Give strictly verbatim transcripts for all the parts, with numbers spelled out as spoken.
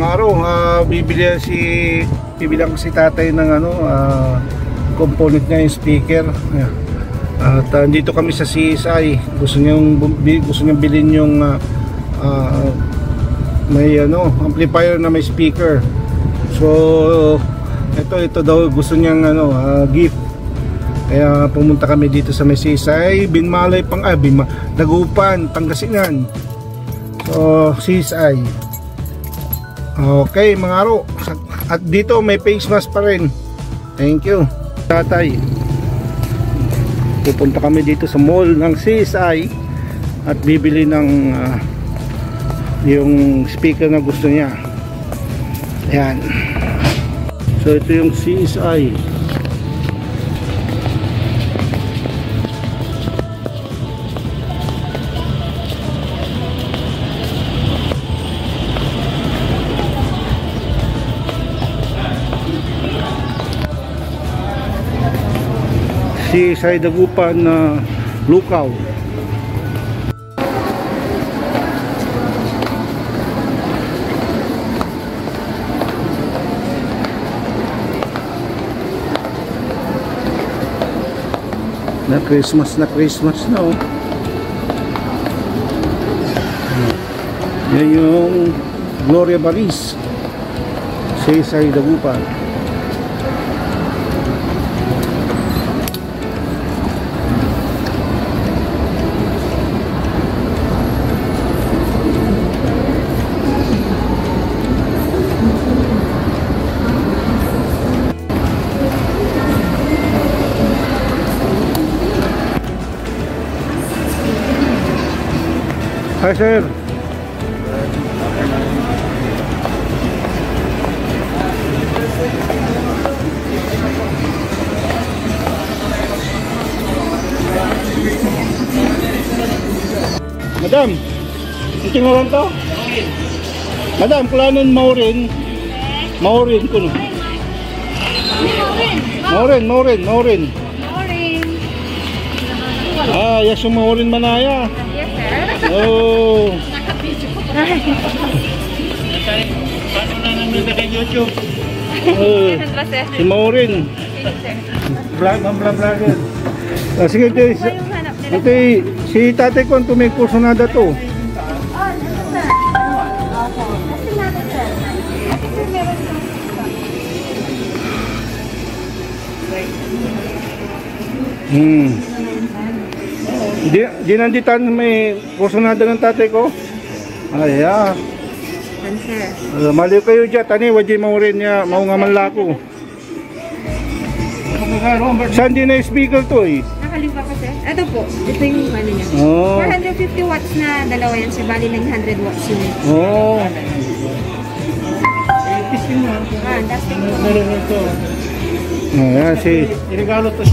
Araw, ah, bibili si, bibilang si tatay ng ano, ah, component niya, yung speaker. Ayan. At, ah, dito kami sa C S I. Gusto niyang bu-, bi-, gusto niyang bilhin yung, ah, ah, may ano, amplifier na may speaker. So, ito, ito daw gusto niyang ano, ah, gift. Kaya pumunta kami dito sa may C S I, Binmalay, Pang-, ah, Binma-, Dagupan, Pangasinan. So, C S I. Okay, mga aro. At dito, may face mask pa rin. Thank you, tatay. Pupunta kami dito sa mall ng C S I at bibili ng, ah, yung speaker na gusto niya. Ayan. So, ito yung C S I. Si Say Dagupan na lukaw. Na Christmas, na Christmas na, oh. Yan yung Gloria Baris, Saysay Dagupan. Hi, sir. Madam, ang tinguran to? Madam, kulanen Maureen. Maureen kuno. Maureen, Maureen, Maureen. Maureen. Ah, yes, yung Maureen Manaya. Yes, sir. Oh. Nakabidyo ko. Paano na namin sa YouTube? Oh, Meron ba, sir? Si Maureen. Vlog, ang vlog, vlogger. Ah, sige, ate, sa-, Ano yung hanap nila? Ate, si tatay ko, anto may kursunada to? Oh, ano, sir? Opo. Kasi natin, sir. Kasi, sir, meron yung Hmm. Di, di nanditan may kursunada ng tatay ko? Ay, ah. Ano, sir? Ah, maliw kayo dyan, tani, wajay Maureen ya, maunga man lako. Saan din na speaker to eh? Nakalimpa ko, sir. Ito po, ito yung ano niya. Oh. Four hundred fifty watts na dalawa yan, sir. Bali, nine hundred watts yun. Oh. Ah, testing mo. Ah, testing mo. Meron ito. Ayan, si Regalo to.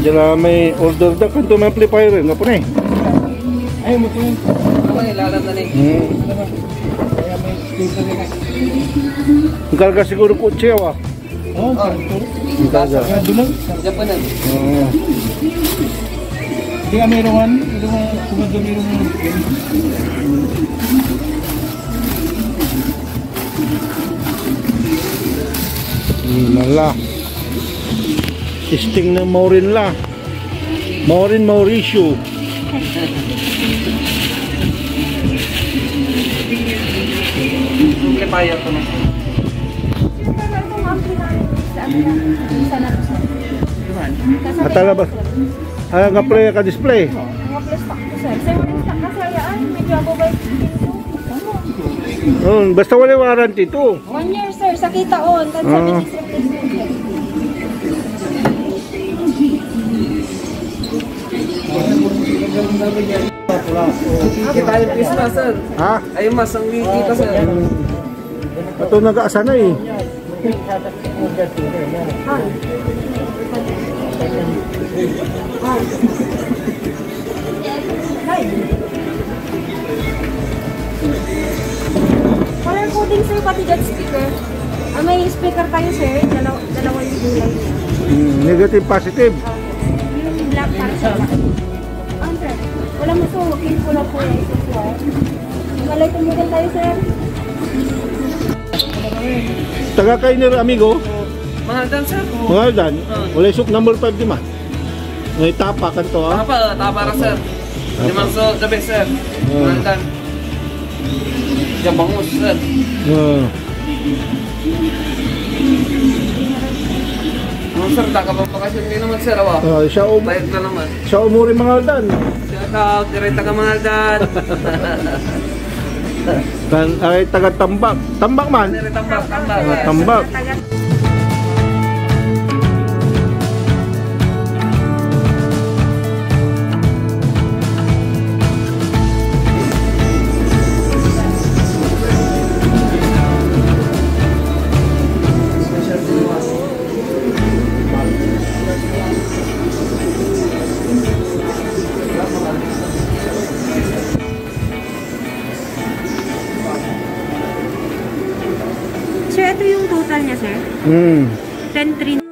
Diyan na may order da, kanto may amplifier, eh, nga po na eh. Ay, mo po yun. Ako, nilalat na na eh. Hmm. Kaya may speaker na. Ang karga siguro kotse, ah. Oo, kanto. Ang karga. Kaya doon lang. Japan na. Oo. Di ka meron, meron, kumando meron. Hmm, nala. Testing ng Maureen la. Maureen Mauricio. Amplifier ko na. Atala ba? Ah, nga play ka display. Mga plus pack ko, sir. Sir, mga stock na, sir, yan. Medyo above by fifteen to. Oh, basta wala warranty to. One year, sir, sa kitaon. Tan Ah. seven days replacement, sir. Kita yung face mask, sir. Ha? Ay, mas ang wiki pa, sir. Ato nagaasa na eh. Color coding, sir, pati dyan speaker. Ah, may speaker tayo, sir. Dalaw-, dalawa yung kulay niya. Hmm, negative, positive. Opo. Yung black para sa black. Ah, sir. Wala mo to. Pink ko lang po. Malay tumugan tayo, sir. Taga kayo ni amigo? Mangaldan, sir. Mangaldan? Ah. Walay suk number five di ma? May tapa kanto, ah. Tapa, tapa ra, sir. Tapa. Limang so, the best, sir. Ah. Mangaldan. Diyan bangus, sir. Ah. Ano, sir, nakabang bakasyon din naman, sir, awa. Ah, siya um- Bayad na naman. Siya umuri Mangaldan. Shout out, diray taga Mangaldan. Tan, ay, taga Tambak. Tambak man? Diray Tambak, Tambak. Ah, Tambak. Sir, ito yung total niya, sir? Hmm. Ten three.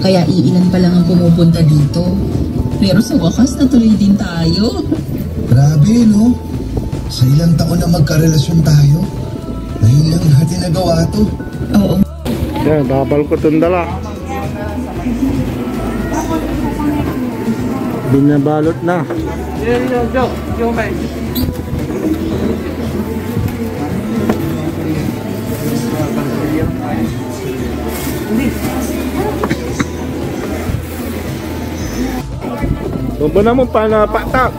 Kaya iilan pa lang ang pumupunta dito. Pero sa wakas, natuloy din tayo. Grabe, no? Sa ilang taon na magkarelasyon tayo, ngayon lang natin nagawa to. Oo. Yan, babal ko itong dala. Binabalot na. Bumba na mo pa na patak.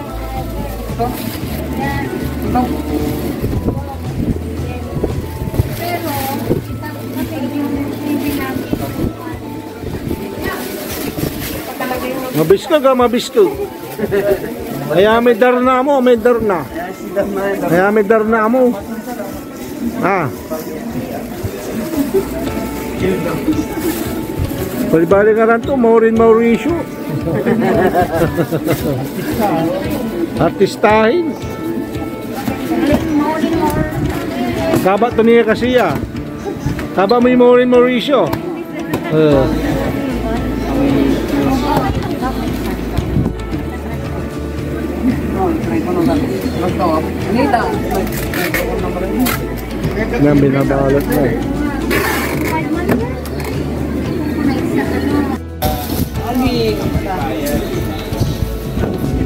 Mabiskag ah, mabiskag. Aya may darna mo, may darna. Aya may darna mo. Ah. Bali-bali ngaran to, Maureen Mauricio. Artistahin. Kabat to niya kasi ah. Kabat mo yung Maureen Mauricio. Eh. Yan, binabalot na eh.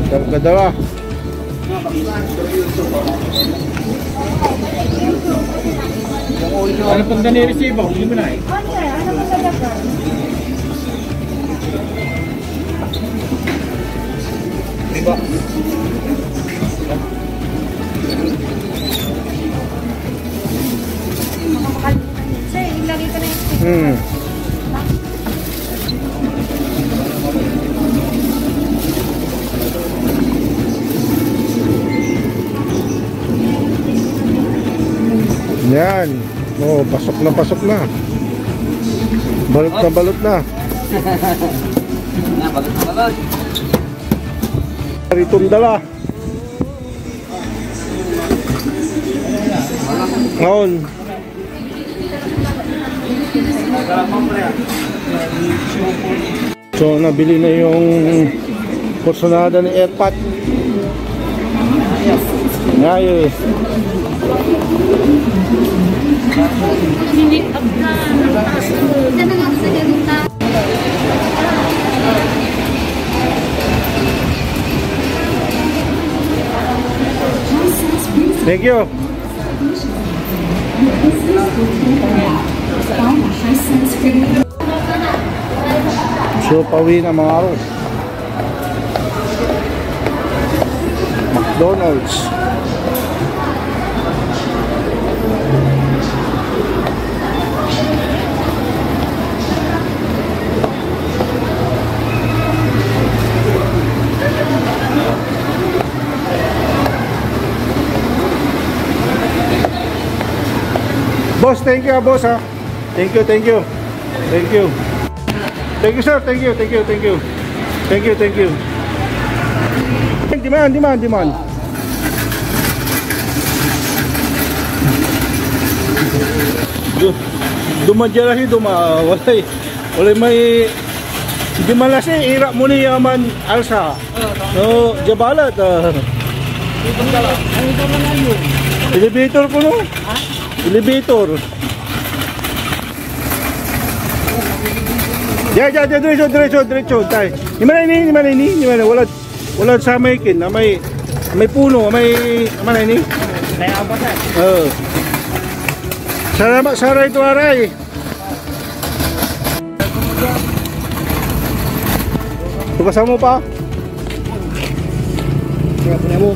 Sarap ka daw ah. Ano pang dani resibo? Hindi mo na eh. Diba? Sir, ilagay ko na yung sticker. Hmm. Yan. Oh, pasok na, pasok na. Balot na, balot na. Na, balot na, balot. Ritong dala. Ngayon. So, nabili na yung porsyonada ni Erpat. Ngayon. Thank you. So, pauwi na mga aros. McDonald's. Boss, thank you, ah, boss, ah. Thank you, thank you. Thank you. Thank you, sir. Thank you, thank you, thank you. Thank you, thank you. Demand, demand, demand. Du-, duman dia la hi duma, walay, walay may, di man la si, ira mo ni yaman alsa. No, dia balat, ah. Elevator ko, no? Elevator. Ya, ya, ya, diretso, diretso, diretso, tay. Di man ini, di man ini, di man, wala, wala sa may kin, na may, may puno, may, may ini. May apat, eh. Oh. Salamat, saray tuaray. Tugasan mo pa. Kaya po mo.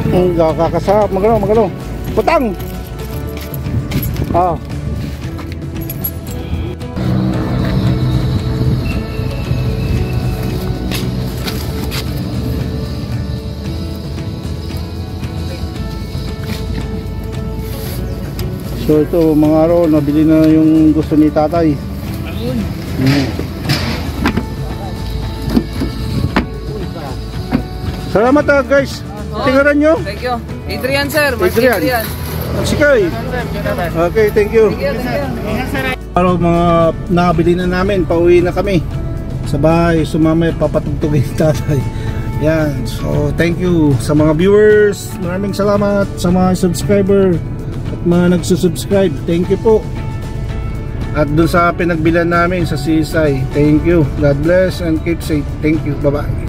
Ang kakakasap, magano, magano. Patang! Ah. So ito, mga araw, nabili na yung gusto ni tatay. Mm. Salamat, ah, guys. Tingaran nyo? Thank you. Adrian, sir. Mark Adrian. Adrian. Sikay. Okay, thank you. Thank you, thank you. Araw, mga nabili na namin, pauwi na kami. Sa bahay, sumamay, papatugtugin tatay. Yan. So, thank you sa mga viewers. Maraming salamat sa mga subscriber at mga nagsusubscribe. Thank you po. At dun sa pinagbilan namin sa C S I, thank you. God bless and keep safe. Thank you. Bye-bye.